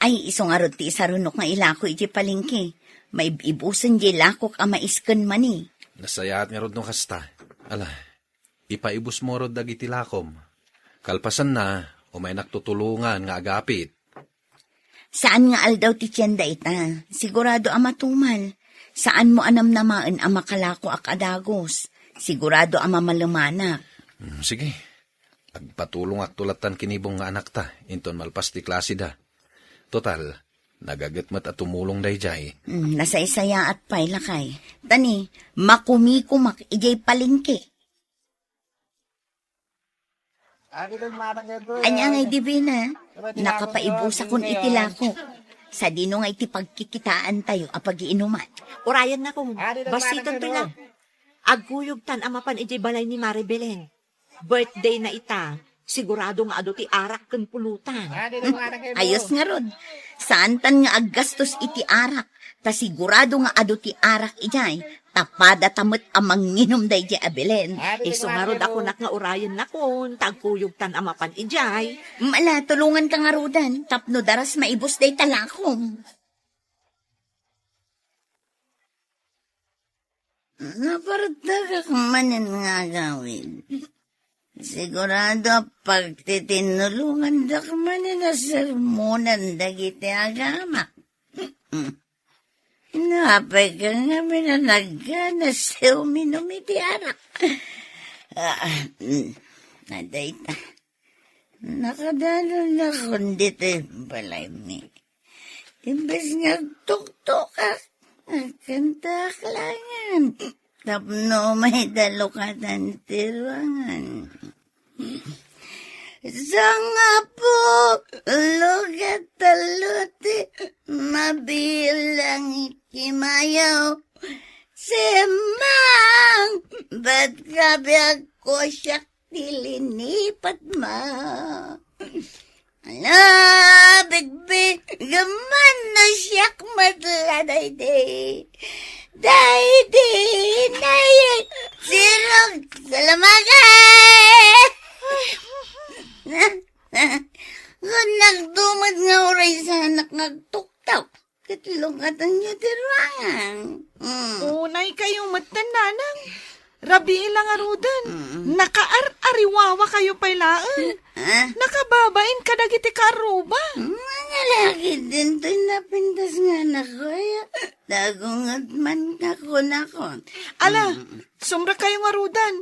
Ay, isu ngarud ti isarunok nga ilako iti palengke. Maib-ibusen diay lakok a mais ken mani. Nasayaat ngarud no kasta. Ala, ipaibusmo rod dagiti lakom. Kalpasanna, umaynakto tulongan nga agapit. Saan nga aldaw ti tienda ita. Sigurado a matumal. Saanmo a namnamaen a makalakoak a dagus. Sigurado a mamalemanak. Hmm, sige. Agpatulongakto lattan kinibong nga anakta inton malpas ti klaseda. Total, nagaget met a tumulong daydiay. Hmm, nasaysayaat pay, lakay. Tani, makumikumak idiay palengke. Ania ngay, Divina? Nakapaibusakon iti lakok. Sadino ngay ti pagkikitaantayo a pagiinuman? Urayennakon, bassiton toy la. Agkuyogtan a mapan idiay balay ni Mare Belen. Birthday na ita. Sigurado nga adu ti arak ken pulutan. Ayos ngarud. Saantan nga aggastos iti arak. Ta sigurado nga adu ti arak idiay. Ta padata met a manginum daydiay a Belen. Isu ngarud a kunak nga urayennakon, ta agkuyogtan a mapan idiay. Mala, tulonganka ngaruden, tapno daras maibus dayta lakom. Napartagak manen nga agawid. Sigurado a pagtitinulongandak manen a sermonan dagiti agamak. Napay ka ngamin a nagganas ti uminum iti arak. Ah, mm, adayta. Nakadanonnakon ditoy balaymi. Imbes nga agtuktokak, agkantaak laengen. Tapno umay dalukatan ti ruangan. Sangapulo ket tallo ti mabilang iti mayo. Simmang, bat kabiagko siak ti linipatmo. Ala, bigbigem man no siak met la daydi. Daydi, nay, sirog, salamagay! Kun nagdumed nga uray sanak nga agtuktok. Ket lungkatanyo ti ruangan. Mm. Unay kayo metten, nanang. Rabii la ngaruden, Mm. nakaar-ariwawa kayo pay laeng. Ah? Nakababain kadagiti kaarruba. Nga laki din to'y napintas nga anak ko, ay, dagungot man ka kunakon. Ala, Mm. sumrek kayo ngaruden.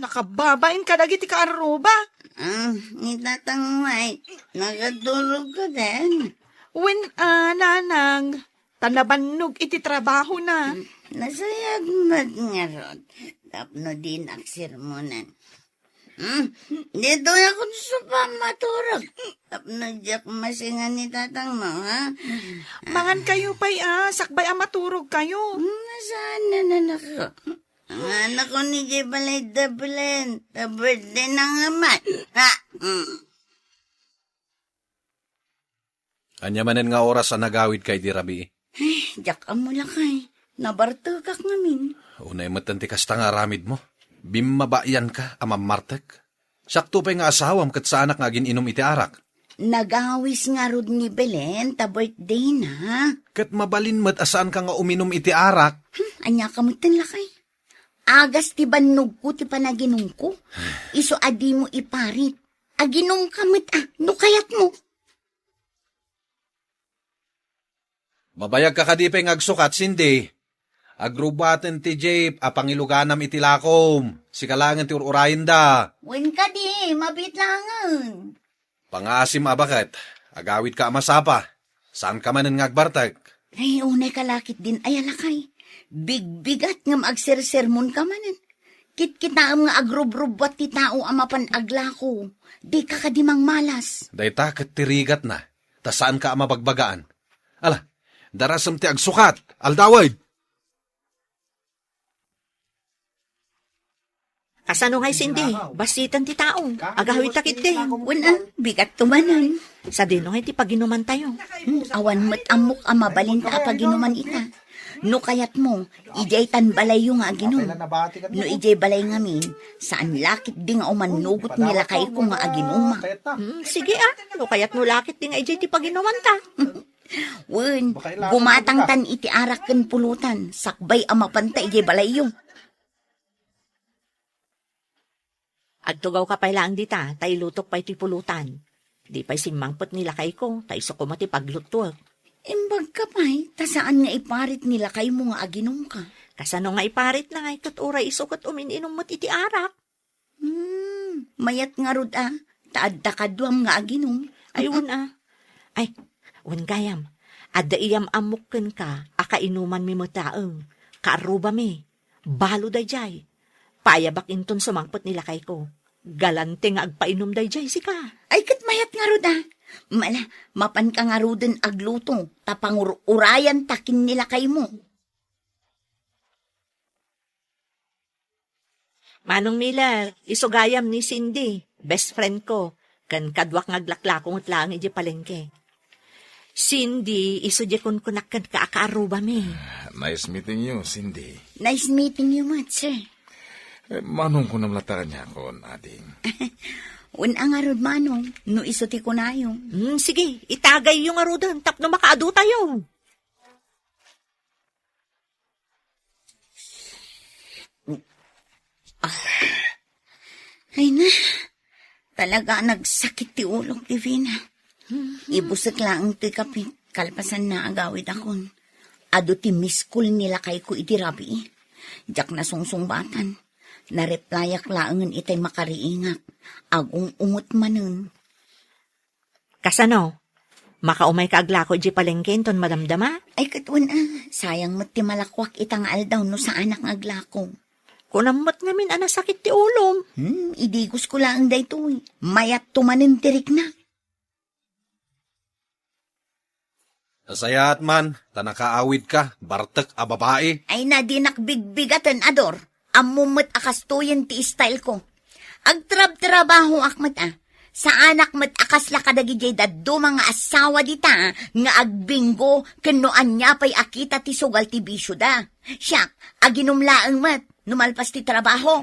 Nakababain kadagiti kaarruba. Ah, ni Tatang Mike, nakaturog ka din. Wen, ah, nanang, ta nabannog iti trabahona. Nasayaat met ngarud tapno dinak sermonan. Hmm, ditoy ako sa pamaturog. Tapno diak masingan ni tatang mo, ha? Mangan kayo pay, ah, sakbay a maturog kayo. Hmm, nasaan na nanako? Ang anak ko ni Jay balay da Belen. Ta birthday na nga man. Ha? Hmm. Ania manen nga oras a nagawidka idi rabii? Ay, diak ammo lakay. Nabartekak ngamin. Unay met ti kasta nga aramidmo. Bimmabayanka a mammartek. Siakto pay nga asawam ket saanak nga agin-inum iti arak. Nagawis ngarud ni Belen ta birthday na. Ket mabalin met a saanka nga uminum iti arak. Hmm, ania ka metten lakay? Agas ti bannogko ti panaginumko. Isu a dimo iparit. Aginumka met a, no kayatmo. Mabayagka kadi pay nga agsukat, Cindy? Agrubaten ti Jeep a pangiluganam iti lakom. Sika laengen ti ur-urayenda. Wen kadi, mabiit laengen. Pangaasim a baket, agawidka a masapa. Saanka manen nga agbartek. Ay, unay ka lakit din, ay, alakay. Bigbigat ngem agsersermonka manen. Kitkitaem nga agrubrubbuat ti tao a mapan aglako. Dika kadi mangmalas. Dayta ket ti rigatna, ta saanka a mabagbagaan. Ala, darasem ti agsukat, aldawen! Kasano ngay, Cindy? Bassiten ti tao. Agawidta ketdi. Wen a, bigatto manen. Sadino ngay ti paginumantayo? Hmm, awan met ammok a mabalinta a paginuman ita. No kayatmo, idiay tan balayyo nga aginum. No idiay balay ngamin, saan la ketdi nga umannugot ni lakayko nga aginuma. Hmm, sige a, no kayatmo la ketdi nga idiay ti paginumanta. Wen, gumatangtan iti arak ken pulutan, sakbay a mapanta idiay balayyo. Agtugawka pay laeng dita, ta ilutok pay ti pulutan. Di pay simmangpet ni lakayko, ta isu koma ti pagluttuek. Imbagka pay, ta saan nga iparit ni lakaymo nga aginumka. Kasano nga iparitna ngay ket uray isu ket umin-inum met iti arak? Hmm, mayat ngarud a, ta adda kaduam nga aginum. Ay, wen a. Ay, wen gayam, adda iyam-ammok kenka a kainumanmi met laeng, kaarrubami. Balo daydiay. Paayabak inton sumangpet ni lakayko. Galante nga agpainum daydiay sika. Ay, ket mayat ngarud a. Mala, mapanka ngaruden agluto, ta pangur-urayan ta ken ni lakaymo. Manong Miller, isu gayam ni Cindy, best friend ko, ken kaduak nga aglaklako met laeng idiay palengke. Cindy, isu diay kunkunak kenka a kaarrubami. Nice meeting you, Cindy. Nice meeting you met, sir. Eh, Manong kunam latta kaniakon, ading. Wen a ngarud, Manong, no isu ti kunayo. Hmm, sige, itagayyo ngaruden tapno makaadutayo. Ah. Ay na, talaga nagsakit ti ulok, Divina. Ibusek laeng ti kape, kalpasanna agawidakon. Adu ti miss call ni lakayko iti rabii. Diak nasungbatan. Nareplyak laengen itay makariingak. Agung-unget manen. Kasano? Makaumayka aglako idiay palengke inton madamdama? Ay, ket wen a, sayang met ti malakuak ita nga aldaw no saanak nga aglako. Kunam met ngamin a nasakit ti ulom. Hmm, idigosko laeng daytoy. Mayatto manen ti rikna. Nasayaat man, ta nakaawidka, bartek a babai. Ay na, dinak bigbigaten, Ador. Ammom met a kastoyen ti style ko. Agtrabtrabahoak met a. Saanak met a kasla kadagidiay dadduma nga asawa dita nga agbinggo ken no ania pay a kita ti sugal ti bisioda. Siak, aginum laeng met no malpas ti trabaho.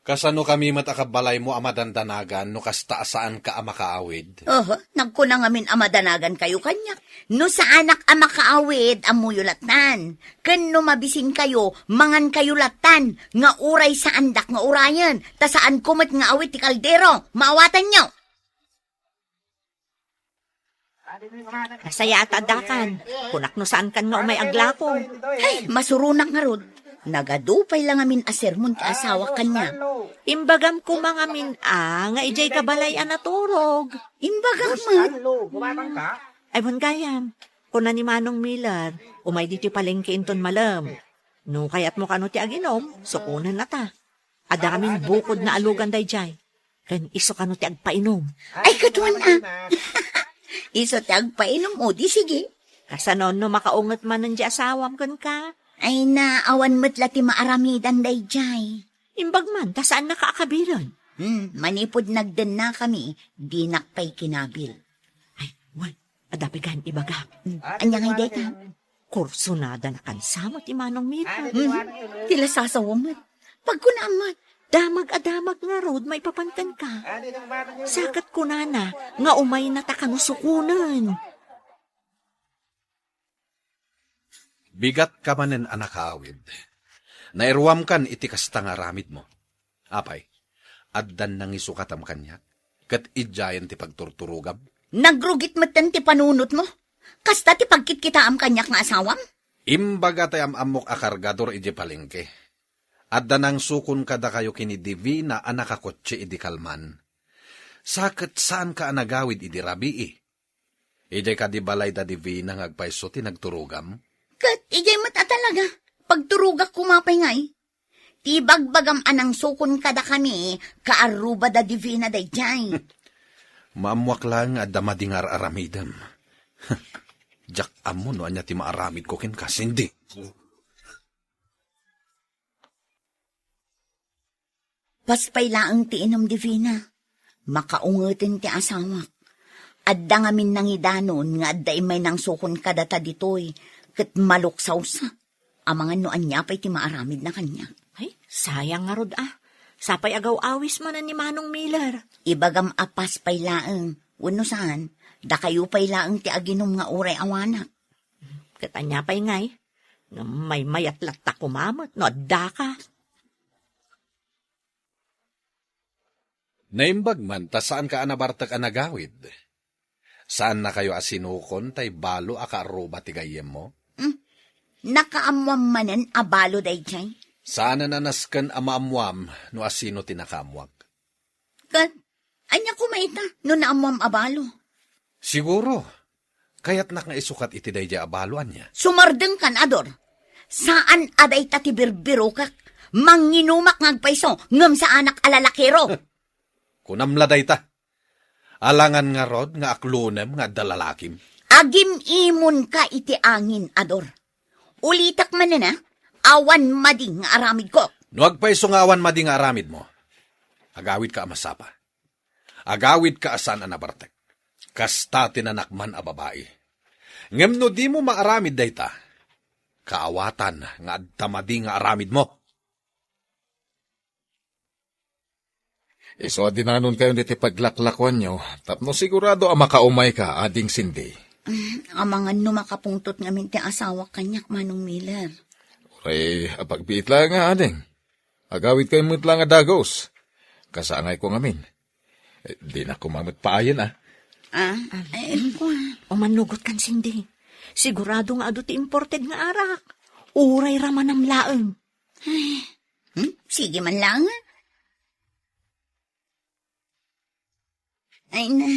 Kasano kami met a kabalaymo a madandanagan no kasta a saanka a makaawid? Oho, nagkuna ngamin a madanagankayo kaniak. No saanak a makaawid, ammoyo lattan. Ken no mabisinkayo, mangankayo lattan, nga uray saandak nga urayen, ta saanko met nga awid ti kaldero. Maawatanyo. Nasayaat a addakan. Kunak no saankan nga umay aglako. Ay, masuronak ngarud. Nagadu pay la ngamin a sermon ti asawak kaniak. Imbagam koma ngamin a nga idiay ka balay a naturog. Imbagak met. Ay, wen gayam. Kuna ni Manong Miller, umay ditoy palengke inton malem. No kayatmo kano ti aginom, sukonen nata. Adda ngamin bukod nga alugan daydiay. Ken isu kano ti agpainom. Ay, kaduan a. Isu ti agpainom, o di sige. Kasano no makaunget manen di asawam kenka? Ay na, awan met la ti maaramidan daydiay. Imbag man, ta saannaka a kabilen. Hmm, manipud nagdennakami, dinak pay kinabil. Ay, wen, adda pay gayam ibagak. Hmm, ania ngay dayta? Kursunada na kansa met ti Manong Mita. Hmm, ti la sasawa met. Pagkunam met. Damag a damag ngarud maipapan kenka. Sa ket kunana nga umaynata kano sukonen. Bigatka manen a nakaawid. Nairuamkan iti kasta nga aramidmo. Apay, addan nangisukatam kaniak, ket idiayen ti pagturturogam? Nagrugit metten ti panunotmo. Kasta ti pagkitkitaam kaniak nga asawam? Imbaga ti am-ammok a kargador idiay palengke. Adda nangsukon kadakayo ken ni Divina a nakakotse idi kalman. Sa ket saanka a nagawid idi rabii. Idiay kadi balay da Divina nga agpayso ti nagturogam? Ket idiay met a talaga, pagturogak koma pay ngay. Ti ibagbagam a nangsukon kadakami, kaarruba da Divina daydiay. Maammoak laeng nga adda madi nga ar-aramidem. Diak ammo no ania ti maaramidko kenka, Cindy. Pas pay laeng ti inom, Divina. Makaungeten ti asawak. Adda ngamin nangidanon nga adda immay nangsukon kadata ditoy, ket maluksawsa. Amangan no ania pay ti maaramidna kaniak. Ay, sayang ngarud a. Sapay agaw-awis manen ni Manong Miller. Ibagam a pas pay laeng. Wenno saan, dakayo pay laeng ti aginom nga uray awanak. Ket ania pay ngay? Ngem maymayat latta koma met no addaka. Naimbag man ta saanka a nabartek a nagawid. Saannakayo a sinukon tay balo a kaarruba ti gayyemmo? Hmm. Nakaammoam manen a balo daydiay? Saanen a nasken a maammoam no asino ti nakaammoak. Ket ania koma ita no naammoam a balo? Siguro, kayatnak nga isukat iti daydiay a balo, ania? Sumardengkan, Ador. Saan a dayta ti birbirokek. Manginumak nga agpayso, ngem saanak a lalakiro. Kunam la dayta. Alangan ngarud nga aklonem nga adda lalakim. Agim-imonka iti angin, Ador. Ulitek manen a, awan madi nga aramidko. No agpayso nga awan madi nga aramidmo, agawidka a masapa. Agawidka a saan a nabartek. Kasta ti nanakman a babai. Ngem no dimo maaramid dayta, kaawatan nga adda madi nga aramidmo. Isu a dinanonkayon iti paglaklakuanyo, tapno sigurado a makaumayka, Ading Cindy. Mm, amangan no makapungtot ngamin ti asawak kaniak, Manong Miller. Uray, apagbiit la nga, Ading. Agawidkayo met la nga dagus. Kasaangayko ngamin. Eh, dinak koma met paayen, a. Ah, ay, kua. Umannugot kan Cindy. Sigurado nga adu ti imported nga arak. Uray ramanam laeng. Ay, hmm? Sige man lang, a. Ay na,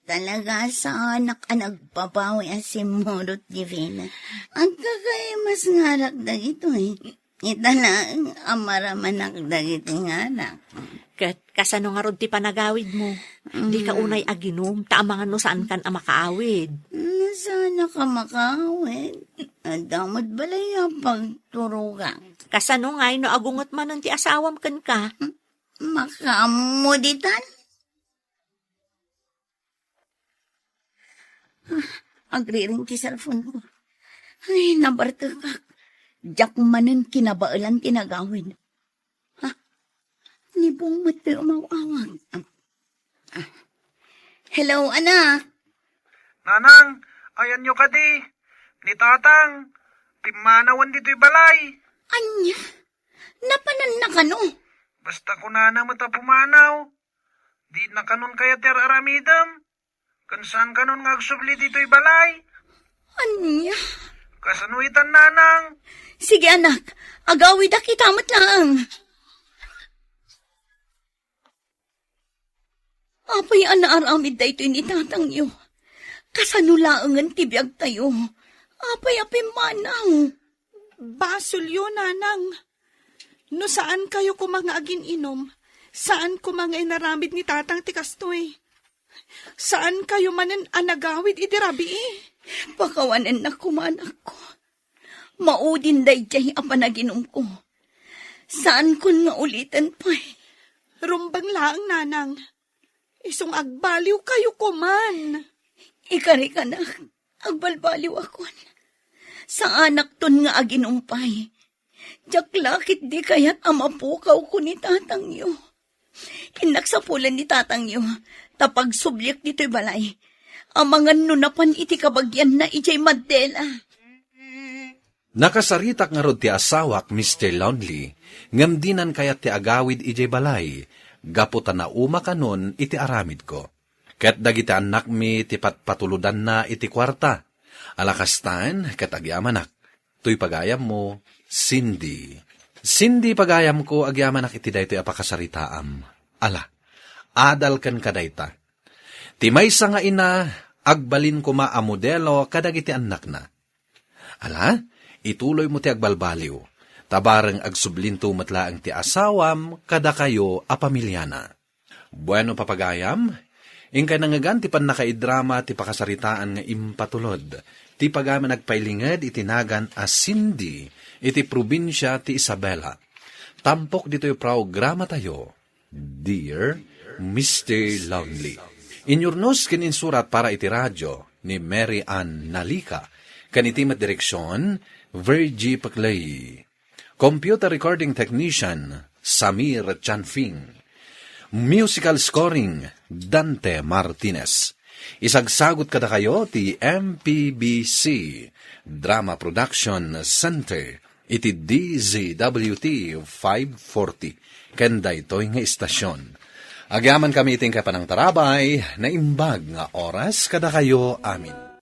talaga saanak a nagpapawi a simmurot, Divina. Agkakaimas ngarak dagitoy. Ita laeng a maramanak dagiti ngarak. Ket kasano ngarud ti panagawidmo? Dika unay aginom, ta amangan no saankan a makaawid. Mm, saanka makaawid. Adda met balay a pagturogak. Kasano ngay no agunget manen ti asawam kenka? Makaammo ditan? Ah, agriring ti cellphone ko. Ay, nabartekak. Diak manen kinabaelan ti nagawid. Ha? Ni Bong met ti umaw-awag. Ah. Hello, anak. Nanang, ayanyo kadi? Ni Tatang, pimmanawen ditoy balay. Ania? Napananna kano? Basta kunana met a pumanaw. Dina kanon kayat ti ar-aramidem. Ken saan kanon nga agsubli ditoy balay? Ania? Kasano itan, Nanang? Sige, anak. Agawidak ita met laeng. Apay a naaramid daytoy ni tatangyo? Kasano laengen ti biagtayo? Apay a pimmanaw? Basolyo, Nanang. No saan kayo koma nga agin-inom, saan koma nga inaramid ni Tatang ti kastoy. Saan kayo manen a nagawid idi rabii? Pakawanennak koma, anakko. Maudin daydiay a panaginumko. Saankon nga uliten pay. Rumbeng laeng, Nanang. Isu nga agbaliw kayo koman. Ikarikanak, agbalbaliwakon. Saanakton nga aginumpay. Diak la ketdi kayat a mapukawko ni tatangyo. Innak sapulen ni tatangyo, ta pagsubliak ditoy balay. Amangan no napan iti kabagianna idiay Mandela. Nakasaritak ngarud ti asawak, Mister Lonely, ngem dinan kayat ti agawid idiay balay, gapu ta nauma kanon iti aramidko. Ket dagiti annakmi ti patpatulodanna iti kuarta. Ala kastan, ket agyamanak, toy pagayammo, Cindy. Cindy, pagayamko, agyamanak iti daytoy a pakasaritaam. Ala, adal ken kadayta. Ti maysa nga ina, agbalin koma a modelo kadagiti annakna. Ala, ituloymo ti agbalbaliw, ta bareng agsublinto met laeng ti asawam kadakayo a pamiliana. Bueno, papagayam, inkay nangngegan ti pannakaidrama ti pakasaritaan nga impatulod ti pagayam a nagpailinged iti nagan a Cindy iti probinsia ti Isabela. Tampok ditoy programatayo, Dear Mister Lonely. Inyurnos ken insurat para iti radio ni Mary Ann Nalica, ken iti met direksion, Virgie Peclay. Computer recording technician, Samir Chanfing. Musical scoring, Dante Martinez. Isagsagut kadakayo ti M P B C Drama Production Center iti D Z W T five forty ken daytoy nga istasyon. Agyamankami iti inkay panangtarabay, naimbag nga oras kadakayo amin.